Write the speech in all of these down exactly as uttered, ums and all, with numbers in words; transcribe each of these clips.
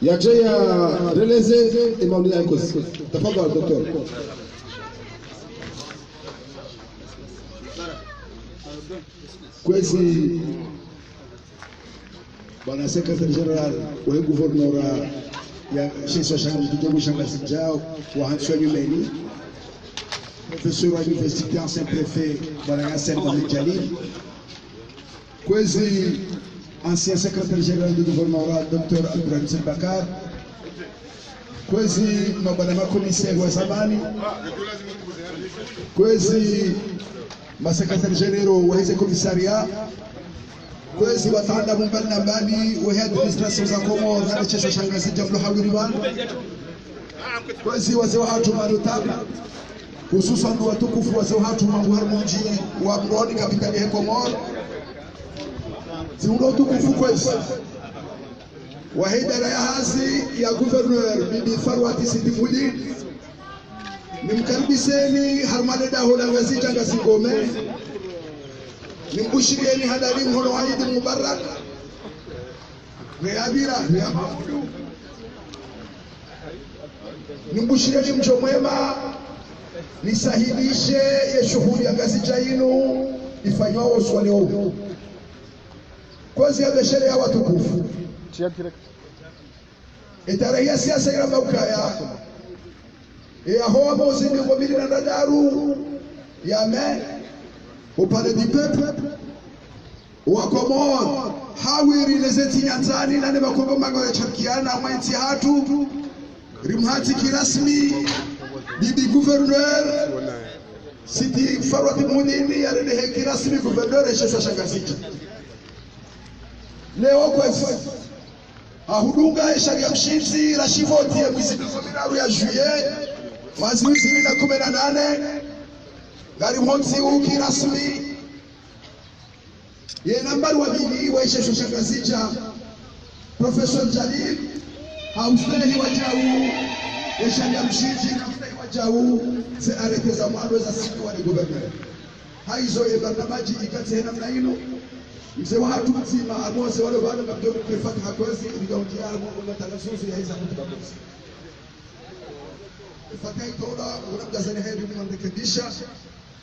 Yadje yareleze ye maoni ya kosi. Tafadhali, docteur. Kwezi, bwana secrétaire général wa gouvernorat ya she isiwa sha Ngazidja, wa hantsiwa nyumeni, professeur wa université, ancien préfet, bwana Yassine Mohamed Djalil. Kwezi, ancien secrétaire général du gouvernorat, docteur Abdourahim Said Bacar. Kwezi, mabwana ma commissaire wa zamani. Kwezi, ma secrétaires généraux wa hize commissariat. Kwezi, wataalamu mbali na mbali wa he administration za Komori na she isiwa sha Ngazidja mlo hawiri pvanu. Kwezi, wazee wahatru ma notables, hususwani watukufu wazee wahatru mangu harumwa mdji wa Moroni, capitale ya Komori. Zihundo tukufu kwezi. Wa he idara ya hazi ya gouverneur, bibi Farwati Sidi Mudi. Nimkaribisheni harumwa le daho la Ngazidja Ngazingome. Nimbushiriyeni handani mhono wa Idi Mubarak. Nge yabira, nge ya mafudu. Nimbushiriyeni mdjo mwema, nisahilishe ye shuhuli ya Ngazidja yinu ifanywa wo usiku wa leo. Kwezi ya beshere ya watukufu. Ye tarehi ya siasa yiramba ukaya, ye yahowa mwezi mengo mili na ndraru ya mai, au Palais du Peuple, wa Komori, hawiri ne ze ntsi nyandzani na ne makombo mango ya sharikiana mwe ntsi yahatru, rimhatsi kirasmi bibi gouverneur Sidi Farwati Mudi, yarendehe kirasmi gouverneur she isiwa sha Ngazidja. Leo kwezi, hahudunga ye sharia mshindzi rashivotiye mwezi mengo miraru ya juillet, mwaha zihwi zili na kume na nane, ngari mhontsi u kirasmi. Ye nambari wa pvili wa she isiwa sha Ngazidja, Professeur Djalil, ha ustahi wa djau, ye sharia mshindzi ha ustahi wa djau, ze arrêté za mwando za signiwa ni gouverneur. Hayizo ye barnamaji yikatsi he namna yinu. Mze wahatru mdzima, amo wazee walo pvanu, ngamdjo mpe fatiha kwezi, ili ngawundjiya amo unataka zuzu ya hiza kutuba kwezi. Fatiha yitowa, unamgazani heri mnamrekebisha.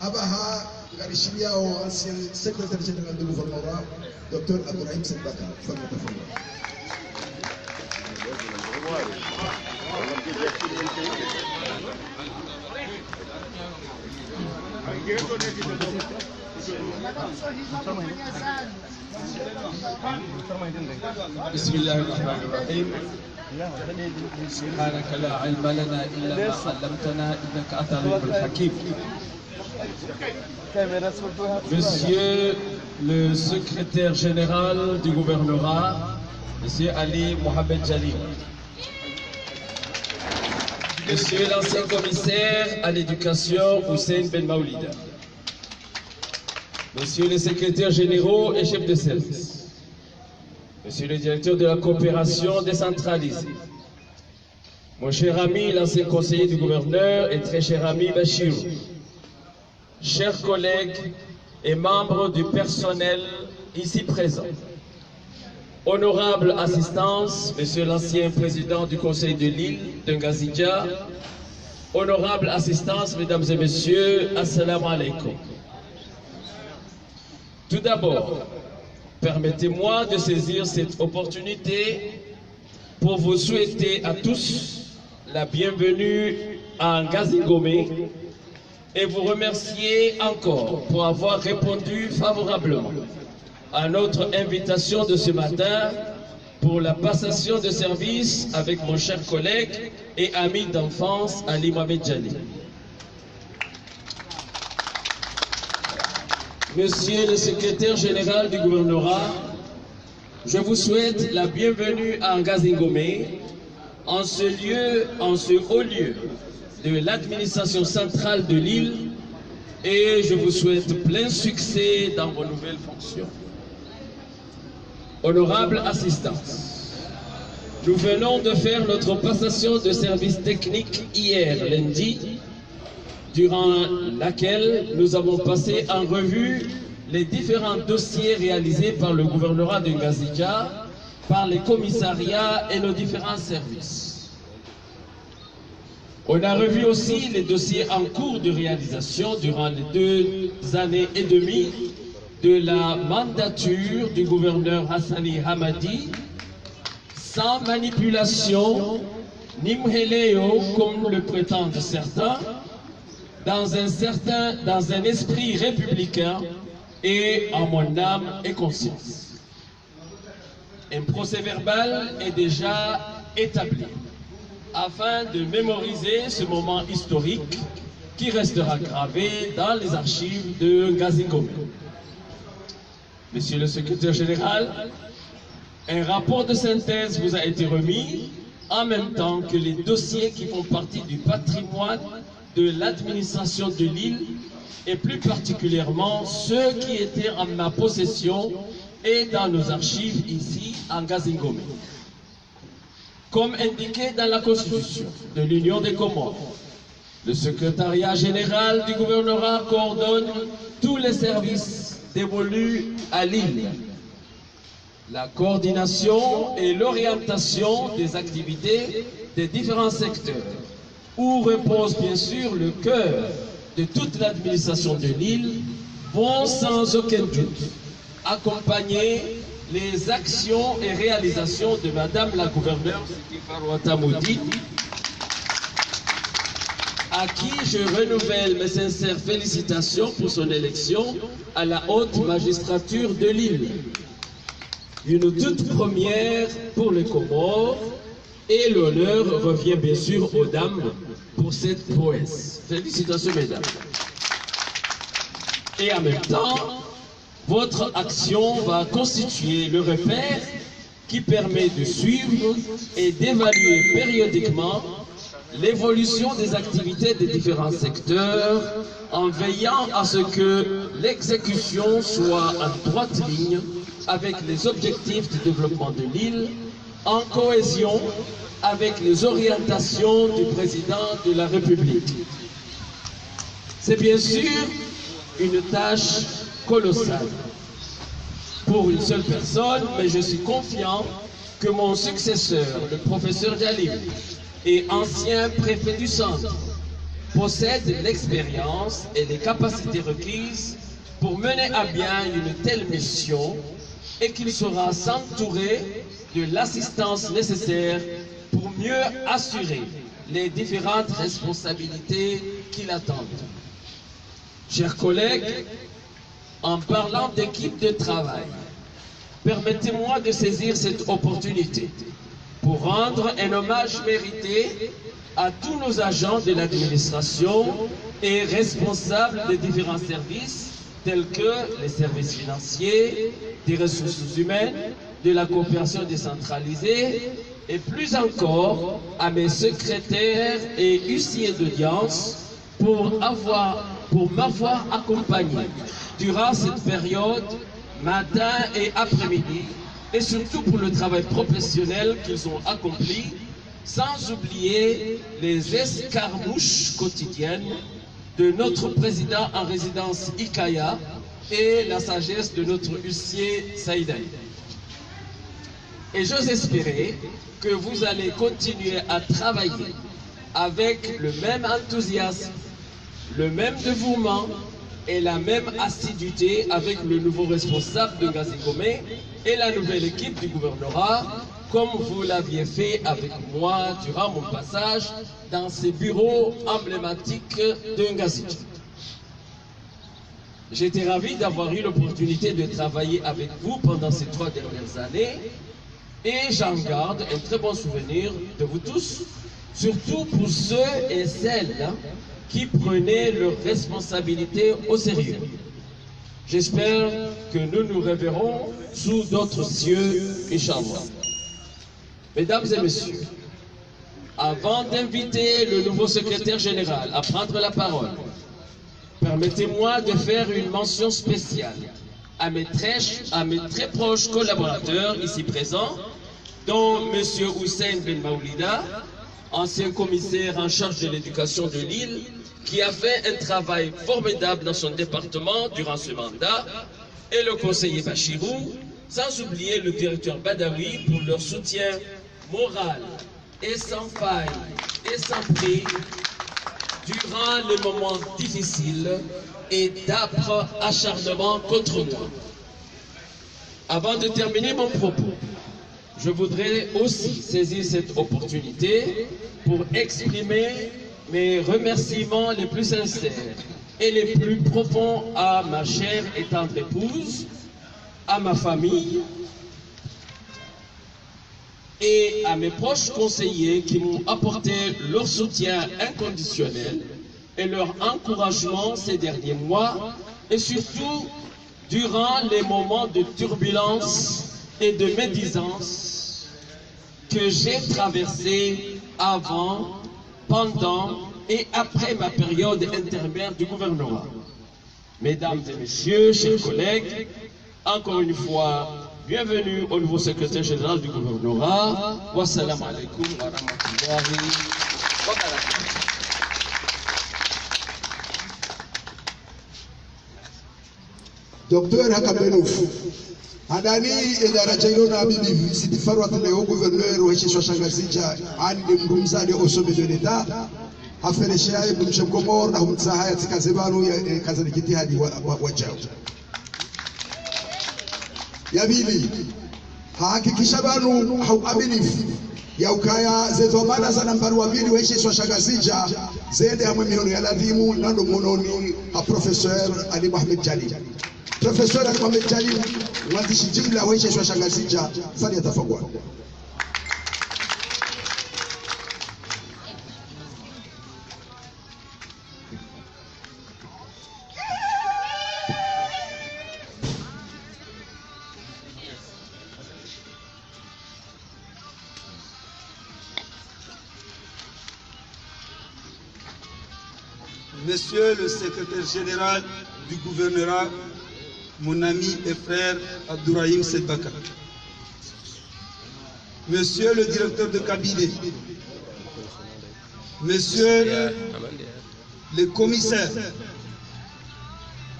Apvaha ngarishiliyao ancien secrétaire général du gouvernorat, docteur Abdourahim Said Bacar. Fatiha, tafadhali. بسم الله الرحمن الرحيم. سبحانك لا علم لنا إلا ما علمتنا إنك أنت العليم الحكيم. Monsieur le secrétaire général du gouvernorat, Monsieur Ali Mohamed Djalil. Monsieur l'ancien commissaire à l'éducation, Hussein Ben Maoulida. Monsieur le secrétaire général et chef de service. Monsieur le directeur de la coopération décentralisée. Mon cher ami, l'ancien conseiller du gouverneur et très cher ami Bachirou. Chers collègues et membres du personnel ici présents. Honorable assistance, Monsieur l'ancien président du conseil de l'île de Ngazidja. Honorable assistance, Mesdames et Messieurs, Assalamu alaikum. Tout d'abord, permettez-moi de saisir cette opportunité pour vous souhaiter à tous la bienvenue à Ngazingomé et vous remercier encore pour avoir répondu favorablement à notre invitation de ce matin pour la passation de service avec mon cher collègue et ami d'enfance Ali Mohamed Djani. Monsieur le secrétaire général du gouvernorat, je vous souhaite la bienvenue à Ngazingomé, en ce lieu, en ce haut lieu de l'administration centrale de l'île, et je vous souhaite plein succès dans vos nouvelles fonctions. Honorable assistance, nous venons de faire notre passation de service technique hier lundi, durant laquelle nous avons passé en revue les différents dossiers réalisés par le gouvernorat de Ngazidja par les commissariats et nos différents services. On a revu aussi les dossiers en cours de réalisation durant les deux années et demie de la mandature du gouverneur Hassani Hamadi, sans manipulation ni mheleyo, comme le prétendent certains, dans un certain, dans un esprit républicain et en mon âme et conscience. Un procès-verbal est déjà établi afin de mémoriser ce moment historique qui restera gravé dans les archives de Ngazingomé. Monsieur le secrétaire général, un rapport de synthèse vous a été remis en même temps que les dossiers qui font partie du patrimoine de l'administration de l'île et plus particulièrement ceux qui étaient en ma possession et dans nos archives ici à Ngazingomé. Comme indiqué dans la Constitution de l'Union des Comores, le secrétariat général du gouvernorat coordonne tous les services dévolus à l'île. La coordination et l'orientation des activités des différents secteurs, où repose bien sûr le cœur de toute l'administration de l'île, vont sans aucun doute accompagner les actions et réalisations de Madame la gouverneure Sitti Farouata Moudine, à qui je renouvelle mes sincères félicitations pour son élection à la haute magistrature de l'île. Une toute première pour les Comores, et l'honneur revient bien sûr aux dames pour cette prouesse. Félicitations, mesdames. Et en même temps, votre action va constituer le repère qui permet de suivre et d'évaluer périodiquement l'évolution des activités des différents secteurs en veillant à ce que l'exécution soit en droite ligne avec les objectifs du développement de l'île, en cohésion avec les orientations du président de la République. C'est bien sûr une tâche colossale pour une seule personne, mais je suis confiant que mon successeur, le professeur Dialim, et ancien préfet du centre, possède l'expérience et les capacités requises pour mener à bien une telle mission et qu'il saura s'entourer de l'assistance nécessaire pour mieux assurer les différentes responsabilités qui l'attendent. Chers collègues, en parlant d'équipe de travail, permettez-moi de saisir cette opportunité pour rendre un hommage mérité à tous nos agents de l'administration et responsables des différents services tels que les services financiers, des ressources humaines, de la coopération décentralisée et plus encore à mes secrétaires et huissiers d'audience pour avoir, pour m'avoir accompagné durant cette période, matin et après-midi, et surtout pour le travail professionnel qu'ils ont accompli, sans oublier les escarmouches quotidiennes de notre président en résidence Ikaya et la sagesse de notre huissier Saïd Ali. Et j'ose espérer que vous allez continuer à travailler avec le même enthousiasme, le même dévouement et la même assiduité avec le nouveau responsable de Ngazingomé et la nouvelle équipe du gouvernorat, comme vous l'aviez fait avec moi durant mon passage dans ces bureaux emblématiques de Ngazidja. J'étais ravi d'avoir eu l'opportunité de travailler avec vous pendant ces trois dernières années et j'en garde un très bon souvenir de vous tous, surtout pour ceux et celles qui prenaient leurs responsabilités au sérieux. J'espère que nous nous reverrons sous d'autres cieux, Inch'Allah. Mesdames et messieurs, avant d'inviter le nouveau secrétaire général à prendre la parole, permettez-moi de faire une mention spéciale à mes très, à mes très proches collaborateurs ici présents, dont Monsieur Hussein Ben Maoulida, ancien commissaire en charge de l'éducation de l'île, qui a fait un travail formidable dans son département durant ce mandat, et le conseiller Bachirou, Sans oublier le directeur Badawi pour leur soutien moral et sans faille et sans prix durant les moments difficiles et d'âpre acharnement contre moi. Avant de terminer mon propos, je voudrais aussi saisir cette opportunité pour exprimer mes remerciements les plus sincères et les plus profonds à ma chère et tendre épouse, à ma famille et à mes proches conseillers qui m'ont apporté leur soutien inconditionnel et leur encouragement ces derniers mois, et surtout durant les moments de turbulence et de médisance que j'ai traversés avant, pendant et après ma période intermédiaire du gouvernorat. Mesdames et messieurs, chers collègues, encore une fois, bienvenue au nouveau secrétaire général du gouvernorat. Wassalamu alaikum wa rahmatullahi wa barakatuh. Docteur Hakamenufu. Handani ye daraja ilo na bibi Sitti Farouata leo gouverneur wa she isiwa sha Ngazidja, ani nde mdru mdzadze au sommet de l'État, haferesheya ye mdrumshe Mkomori na humtsaha yatsikaze pvanu ya, eh, kaza ni jitihadi wa, wa, wa djau. Ya pvili, hahakikisha pvanu ha uaminifu ya ukaya ze dhwamana za nambari wa pvili wa she isiwa sha Ngazidja zende hamwe mihono ya ladhimu na ndo mhononi ha Professeur Ali Mohamed Djalil. Professeur Ali Mohamed Djalil, mwandzishi jimla wa she isiwa sha Ngazidja, falyatafadhwal. Monsieur le secrétaire général du gouvernorat, mon ami et frère Abdourahim Said Bacar. Monsieur le directeur de cabinet, Monsieur le commissaire,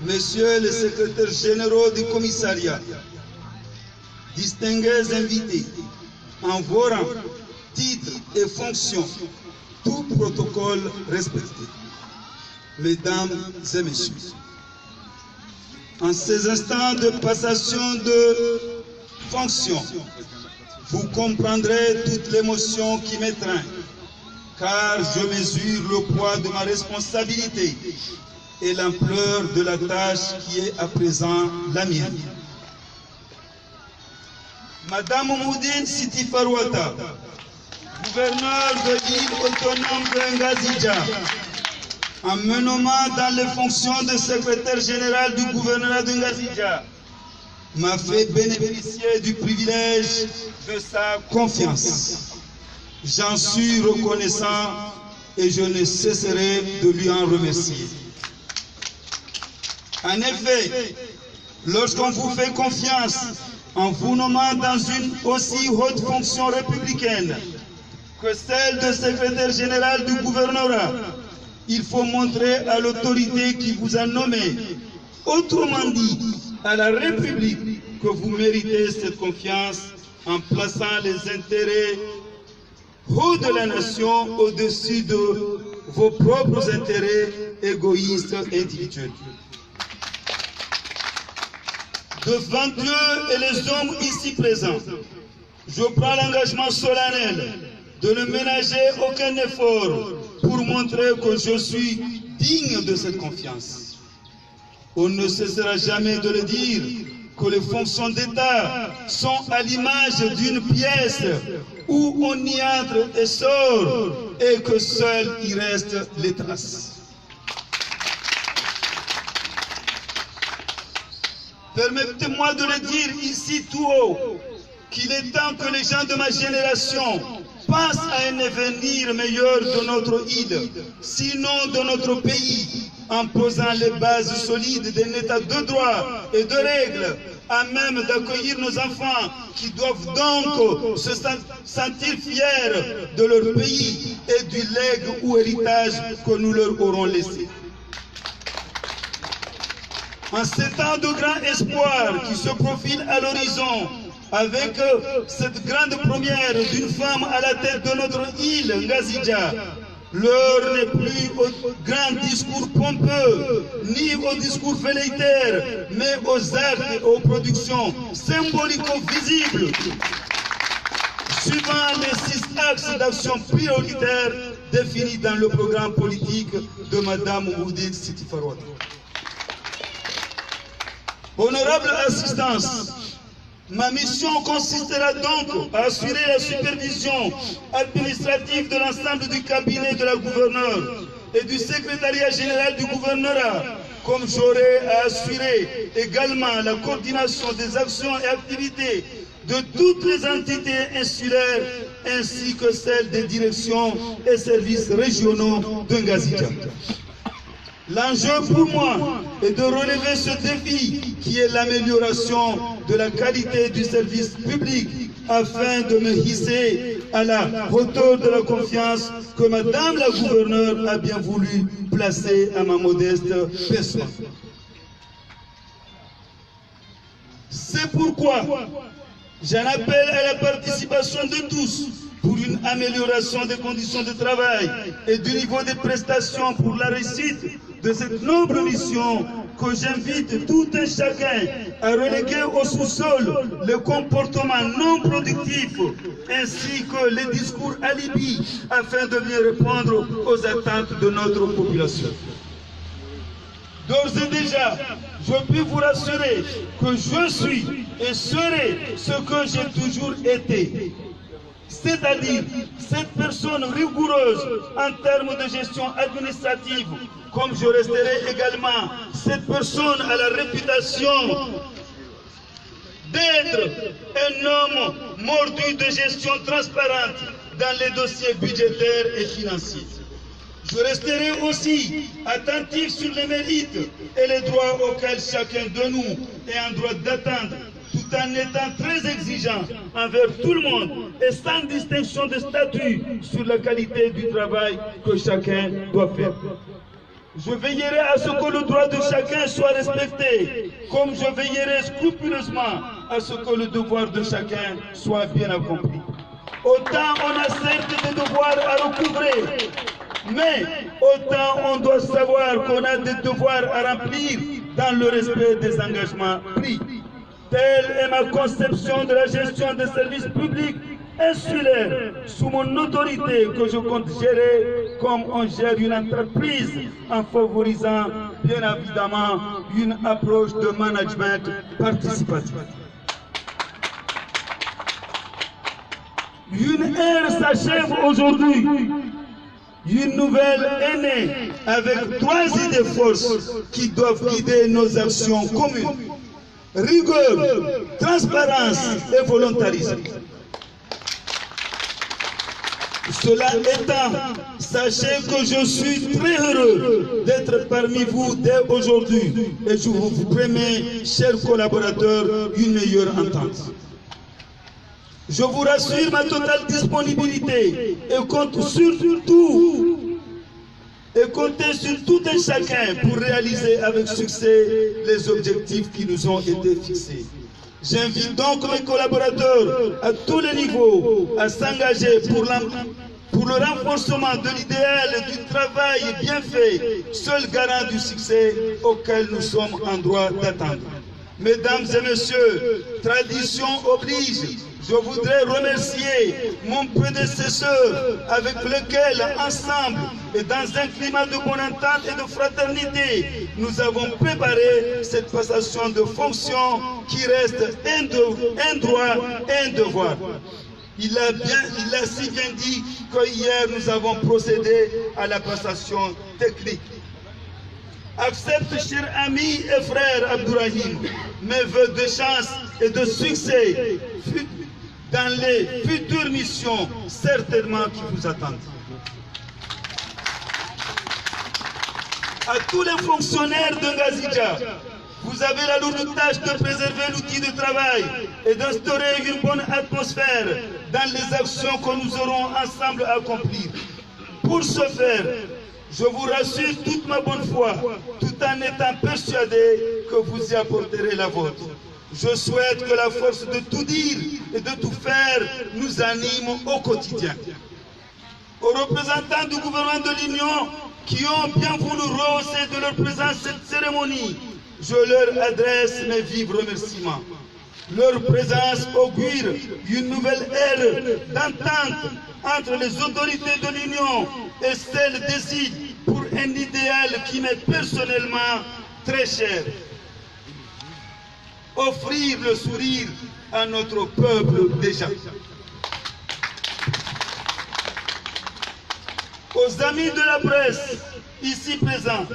Monsieur le secrétaire général du commissariat, distingués invités, en vos rangs, titres et fonctions, tout protocole respecté. Mesdames et messieurs, en ces instants de passation de fonction, vous comprendrez toute l'émotion qui m'étreint, car je mesure le poids de ma responsabilité et l'ampleur de la tâche qui est à présent la mienne. Madame Moumoudine Sitti Farouata, gouverneur de l'île autonome de Ngazidja, en me nommant dans les fonctions de secrétaire général du gouvernorat de Ngazidja, m'a fait bénéficier du privilège de sa confiance. J'en suis reconnaissant et je ne cesserai de lui en remercier. En effet, lorsqu'on vous fait confiance en vous nommant dans une aussi haute fonction républicaine que celle de secrétaire général du gouvernorat, il faut montrer à l'autorité qui vous a nommé, autrement dit, à la République, que vous méritez cette confiance en plaçant les intérêts hauts de la nation au-dessus de vos propres intérêts égoïstes et individuels. Devant Dieu et les hommes ici présents, je prends l'engagement solennel de ne ménager aucun effort pour montrer que je suis digne de cette confiance. On ne cessera jamais de le dire que les fonctions d'État sont à l'image d'une pièce où on y entre et sort et que seules y restent les traces. Permettez-moi de le dire ici tout haut, qu'il est temps que les gens de ma génération pensent à un avenir meilleur de notre île, sinon de notre pays, en posant les bases solides d'un état de droit et de règles à même d'accueillir nos enfants qui doivent donc se sen-, sentir fiers de leur pays et du legs ou héritage que nous leur aurons laissé. En ces temps de grand espoir qui se profile à l'horizon, avec, euh, cette grande première d'une femme à la tête de notre île, Ngazidja, l'heure n'est plus aux grands discours pompeux, ni aux discours velléitaires, mais aux actes et aux productions symbolico-visibles, suivant les six axes d'action prioritaires définis dans le programme politique de Madame Mouhoudine Siti Farouata. Honorable assistance, ma mission consistera donc à assurer la supervision administrative de l'ensemble du cabinet de la gouverneure et du secrétariat général du gouvernorat, comme j'aurai à assurer également la coordination des actions et activités de toutes les entités insulaires ainsi que celles des directions et services régionaux de Ngazidja. L'enjeu pour moi est de relever ce défi qui est l'amélioration de la qualité du service public afin de me hisser à la hauteur de la confiance que Madame la gouverneure a bien voulu placer à ma modeste personne. C'est pourquoi j'en appelle à la participation de tous pour une amélioration des conditions de travail et du niveau des prestations pour la réussite de cette noble mission que j'invite tout un chacun à reléguer au sous-sol les comportements non productifs ainsi que les discours alibis afin de mieux répondre aux attentes de notre population. D'ores et déjà, je puis vous rassurer que je suis et serai ce que j'ai toujours été. C'est-à-dire cette personne rigoureuse en termes de gestion administrative, comme je resterai également cette personne à la réputation d'être un homme mordu de gestion transparente dans les dossiers budgétaires et financiers. Je resterai aussi attentif sur les mérites et les droits auxquels chacun de nous est en droit d'attendre, tout en étant très exigeant envers tout le monde et sans distinction de statut sur la qualité du travail que chacun doit faire. Je veillerai à ce que le droit de chacun soit respecté, comme je veillerai scrupuleusement à ce que le devoir de chacun soit bien accompli. Autant on a certes des devoirs à recouvrer, mais autant on doit savoir qu'on a des devoirs à remplir dans le respect des engagements pris. Telle est ma conception de la gestion des services publics insulaires sous mon autorité que je compte gérer comme on gère une entreprise en favorisant bien évidemment une approche de management participatif. Une ère s'achève aujourd'hui. Une nouvelle est née avec trois idées forces qui doivent guider nos actions communes. Rigueur, transparence et volontarisme. Cela étant, sachez que je suis très heureux d'être parmi vous dès aujourd'hui et je vous promets, chers collaborateurs, une meilleure entente. Je vous rassure ma totale disponibilité et compte surtout et comptez sur tout un chacun pour réaliser avec succès les objectifs qui nous ont été fixés. J'invite donc mes collaborateurs à tous les niveaux à s'engager pour l'em-, pour le renforcement de l'idéal du travail bien fait, seul garant du succès auquel nous sommes en droit d'attendre. Mesdames et messieurs, tradition oblige, je voudrais remercier mon prédécesseur avec lequel, ensemble et dans un climat de bonne entente et de fraternité, nous avons préparé cette passation de fonctions qui reste un de-, un droit et un devoir. Il a bien, il a si bien dit que hier nous avons procédé à la passation technique. Accepte, cher ami et frère Abdourahim, mes vœux de chance et de succès fu-, dans les futures missions certainement qui vous attendent. À tous les fonctionnaires de Ngazidja, vous avez la lourde tâche de préserver l'outil de travail et d'instaurer une bonne atmosphère dans les actions que nous aurons ensemble à accomplir. Pour ce faire, Je vous rassure toute ma bonne foi, tout en étant persuadé que vous y apporterez la vôtre. Je souhaite que la force de tout dire et de tout faire nous anime au quotidien. Aux représentants du gouvernement de l'Union qui ont bien voulu rehausser de leur présence cette cérémonie, je leur adresse mes vifs remerciements. Leur présence augure une nouvelle ère d'entente entre les autorités de l'Union et celles des îles pour un idéal qui m'est personnellement très cher. Offrir le sourire à notre peuple déjà. Aux amis de la presse ici présents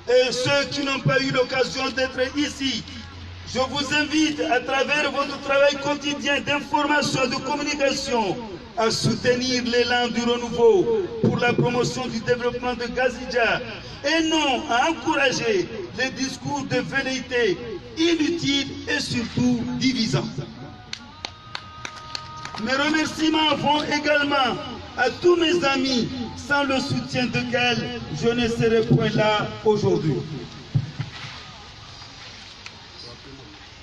et ceux qui n'ont pas eu l'occasion d'être ici, je vous invite, à travers votre travail quotidien d'information et de communication, à soutenir l'élan du renouveau pour la promotion du développement de Ngazidja et non à encourager les discours de velléité inutiles et surtout divisants. Mes remerciements vont également à tous mes amis, sans le soutien desquels je ne serais point là aujourd'hui.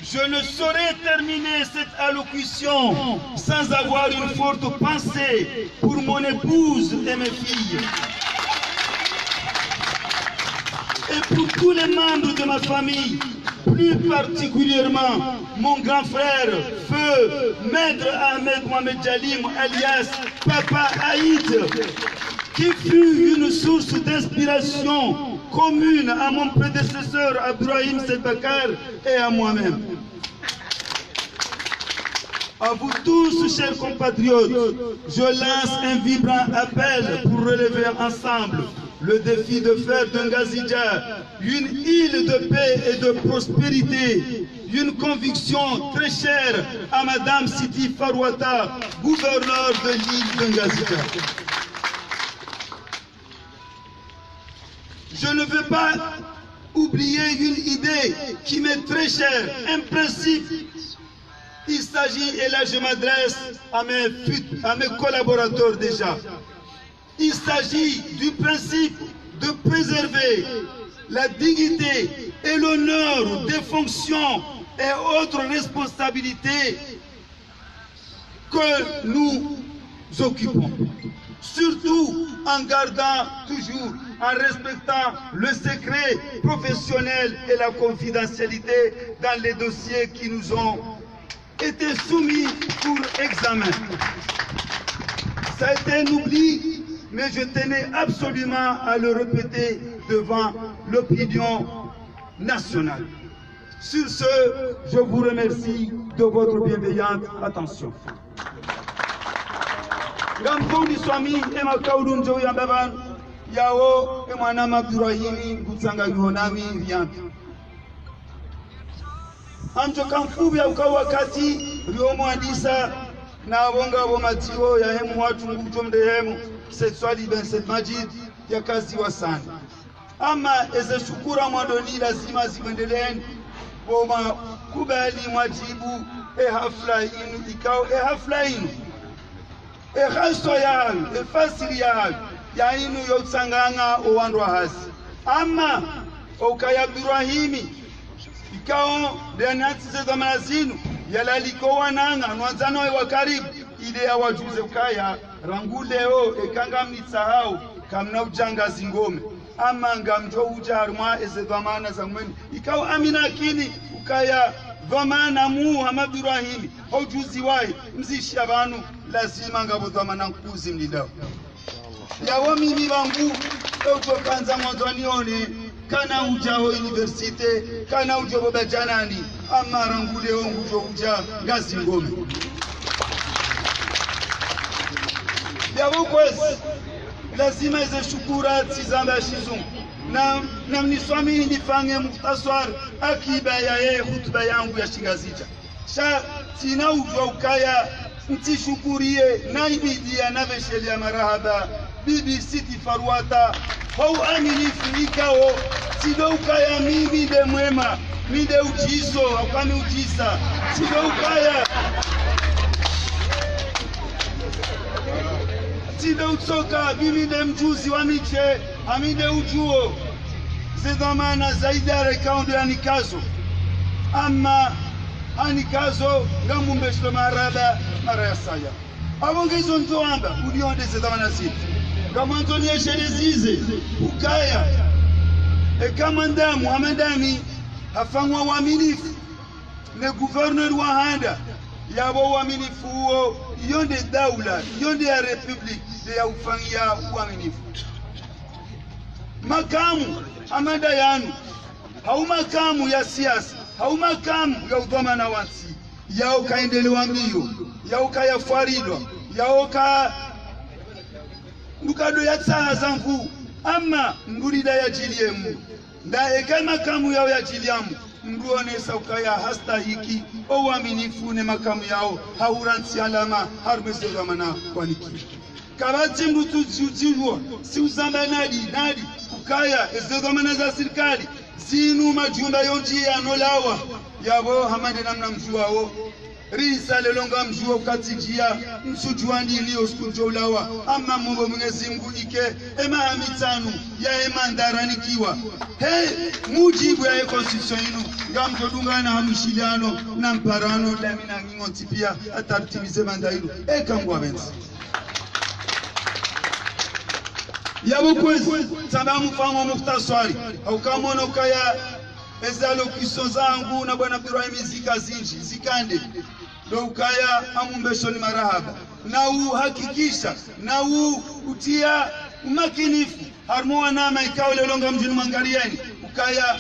Je ne saurais terminer cette allocution sans avoir une forte pensée pour mon épouse et mes filles. Et pour tous les membres de ma famille, plus particulièrement mon grand frère, feu Maître Ahmed Mohamed Djalim, alias Papa Aïd, qui fut une source d'inspiration commune à mon prédécesseur Abdourahim Said Bacar et à moi-même. À vous tous, chers compatriotes, je lance un vibrant appel pour relever ensemble le défi de faire de Ngazidja une île de paix et de prospérité, une conviction très chère à Madame Siti Farouata, gouverneure de l'île de Ngazidja. Je ne veux pas oublier une idée qui m'est très chère, un principe. Il s'agit, et là je m'adresse à mes fut-, à mes collaborateurs déjà. Il s'agit du principe de préserver la dignité et l'honneur des fonctions et autres responsabilités que nous occupons. Surtout en gardant toujours, en respectant le secret professionnel et la confidentialité dans les dossiers qui nous ont été soumis pour examen. Ça a été un oubli, mais je tenais absolument à le répéter devant l'opinion nationale. Sur ce, je vous remercie de votre bienveillante attention. Ngamdjo uniswamihi ye makaulu ndjo yamba pvanu, yawo ye mwanama Abdourahimi ngutsanganyihao nami riyambe. Ngamdjo ka mfupvi ya uka wakati riomwandisa na pvo ngapvo madziwo ya hemu watru ngudjo mrehemu, Said Swali ben Said Majid, yakaziwa sana. Ama eze shukura mwandoni lazima zimwendeleeni, pvo mwakubali mwadjibu e hafla inu, ikao e hafla inu, e haswa yahayo, e fasiri yahayo, ya inu yo utsanganya o wandru wa hazi. Ama o ukaya Abdourahimi, ikao nde anantsi ze dhwamana zinu, yalalika o wananya, no wandzani wahe wa karibu, ile yawadjuze ukaya, rangu leo, eka ngamnitsahao, kamna udja Ngazingome. Ama ngamdjo udja harumwa eze dhwamana za ngweni. Ikao amina akini ukaya dhwamana muhuu hama Abdourahimi, ho udjuzi wahe, mzishiya pvanu, lazima ngapvo dhwamana nkuu zimlindao. Yawo mimi pvangu, e udjo kandza mwandzo nione, kana udja ho université, kana udja pvo Badjanani, ama rangu leo ngudjo udja Ngazingome. Yawo kwezi, lazima eze shukura tsizamba shizungu. Na, na mniswamihi nifanye mukhtaswar akiba ya ye hutuba yangu ya shingazidja. Sha tsina udjuwa ukaya ntsishukuriye na ibidi ya navesheli ya marahaba, Bibi Siti Farouata, ho uaminifu ikao, tsi ndo ukaya mimi nde mwema, mi nde udjiso, hauka mi udjisa, tsi ndo ukaya, tsi ndo utsoka, mimi nde mdjuzi wa mishe, Ami nde udjuo ze dhwamana za idara ikao ndo yanikazo. Amma hanikazo, ngamumbesho marahaba mara ya saya. Apvo ngizo ndjo amba, ulio nde ze dhwamana zinu. Ngamwandzo niesheleze ukaya, eka mwanadamu, ha mwanadamu, hafanywa uaminifu ne gouverneur wa handa, yapvo uaminifu uwo, iyo nde daula, iyo nde ya république, nde ya ufanyia uaminifu. Makamu, hama nda yanu, hau makamu ya siasa, hau makamu ya udhwamana wa ntsi, yao kaendelewa mbio, yao kayafwarilwa, yao ka ndukado yatsaha za nvu, amma mdru rida yadjiliye mdru. Nda eka makamu yao yadjiliya mdru, mdru onesa ukaya hastahiki o uaminifu ne makamu yao, hahura ntsi alama, harumwa ze dhwamana wanikiwa. Kapvatsi mdru tsu dzi-, dzi-, dzi-, si uzamba nadi, nadi, ukaya, eze dhwamana za sirikali, zinu majumba yondji yanolawa, yapvo hama nde namna mdjuwao. Risa leo ngamdjuo katsidjiya, ntsudjuwa ndini o usiku ndjo ulawa, amma mumombe Mwenyezi Mungu ike, emaha mitsanu ya emanda ranikiwa. He, mujibu ya e constitution inu, ngamdjo dungana ha mwishiliano, na mparano, dami na nyinyi nyontsi pia, hata ritimize manda inu. Eka ngwapvendzi. Yapvo kwezi, tsamba mfano mukhtaswari, hauka mwono ukaya eze allocution zangu na bwana Ibrahim zika zindji, zika nde. Ndo ukaya amumbeshoni marahaba. Na uhakikisha, na u-, utia umakinifu. Harumwa wanama ikao leo ngamdjuni mwangaliyani. Ukaya,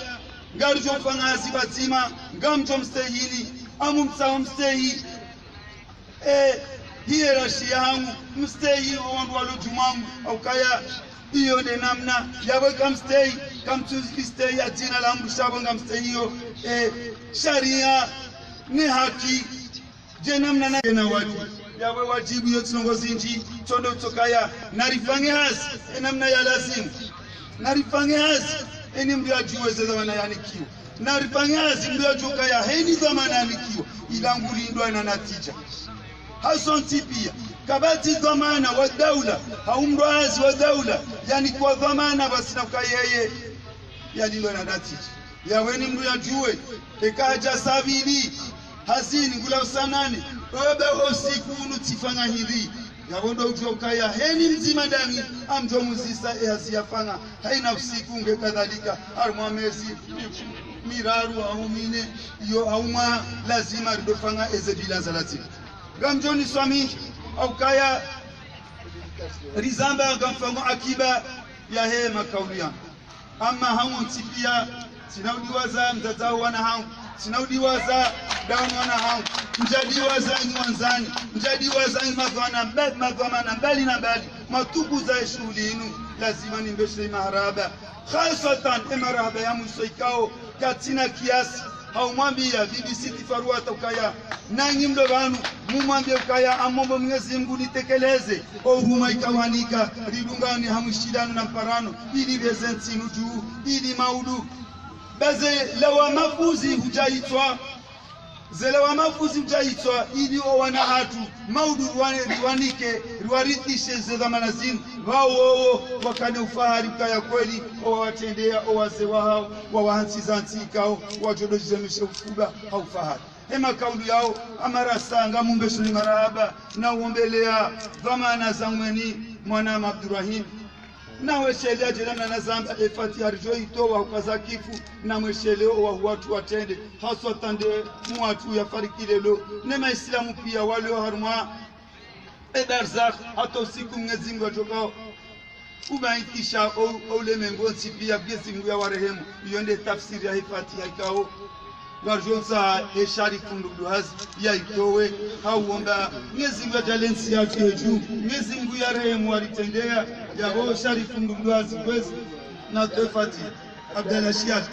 ngaridjo fanya hazi pvadzima, ngamdjo mstehini, amu mtsaho mstehi. E, hiye rashi yahangu, mstehi wo wandru walo djumwa hangu, ukaya, iyo nde namna, yapvo eka mstehi, kamtsu mstehi ya dzina la mdru sha pvo ngamstehiyo, e, sharia, ne haki, dje namna na, na wadji. Yapvo wadjibu yo tsi ndrongo zindji, tsondo tsokaya, narifanye hazi, e namna ya lazimu. Narifanye hazi, eni mdru yadjuwe ze dhwamana yanikiwa. Narifanye hazi, mdru yadjuwe ukaya heni dhwamana yanikiwa, ila ngulindwa na natija. Hasontsi pia, kapvatsi dhwamana wa daula, hau mdru hazi wa daula, yanikiwa dhwamana pvasina ukaya yeye, yalindwa na natija. Yapvo eni mdru yadjuwe, eka hadja saa mbili hazini, ngula usanane, obe o usiku unu tsifanya hindri. Yapvo ndo udjuwa ukaya heni mdzima ndani, amdjo muzisa e hazi yafanya, haina usiku nge kadhalika, harumwa mezi mi-, miraru hau mine, iyo hau mwa lazima ridofanya eze bila za lazima. Ngamdjo niswamihi, hau kaya rizamba ngamfanyo akiba yahe makaulu yangu. Amma hangu ntsi pia, tsina udiwaza mdzadze wa wana hangu, tsina udiwaza dawani wana hangu, ndjadiwaza nyi wandzani, ndjadiwaza nyi madhwana mba-, madhwamana mbali na mbali, matukuza e shuhuli inu, lazima nimbeshe marahaba. Khaswatan e marahaba ya mwiso ikao, katsina kiasi, hau mwambia bibi Siti Faruata ukaya, nanyi mlo pvanu, mumwambie ukaya amombe Mwenyezi Mungu nitekeleze, o huruma ikawanika, ridungane ha mwishiliano na mparano, ili beze ntsi inu dju, ili maudu. Beze lawa mafuzi hudja itswa, ze lawa mafuzi hudja itswa, ili o wana hatru, maudu ruwane-, riwanike, riwarithishe ze dhwamana zinu, pvao wowo, wakane ufahari ukaya kweli, o wawatrendea, o wazee wahao, wawahantsi za ntsi ikao, wadjo dodjizemeshe ufuba, ha ufahari. E makaulu yao, amarasa ngamumbeshoni marahaba, na uombelea dhwamana za mweni mwanama Abdurahim. Na weshelea djela na nazamba e Fatiha ridjo itowa ukaza kifu, na mwesheleo wa watru watrende, haswa tande mu watru yafariki leo, ne maislamu pia walio harumwa e barzakh, hata usiku Mwenyezi Mungu adjokao ubaikisha o, o ulemengu wontsi pia, Mwenyezi Mungu yawarehemu. Iyo nde tafsiri ya he Fatiha ikao ngaridjo ntsaha he Sharifu Ndumduhazi yaitowe, ha uomba Mwenyezi Mungu yadjaanlie ntsi yatru ye dju, Mwenyezi Mungu yarehemu waritrendea, yapvo Sharifu Ndumduhazi kwezi, na towe Fatiha. Abdallah Shiati.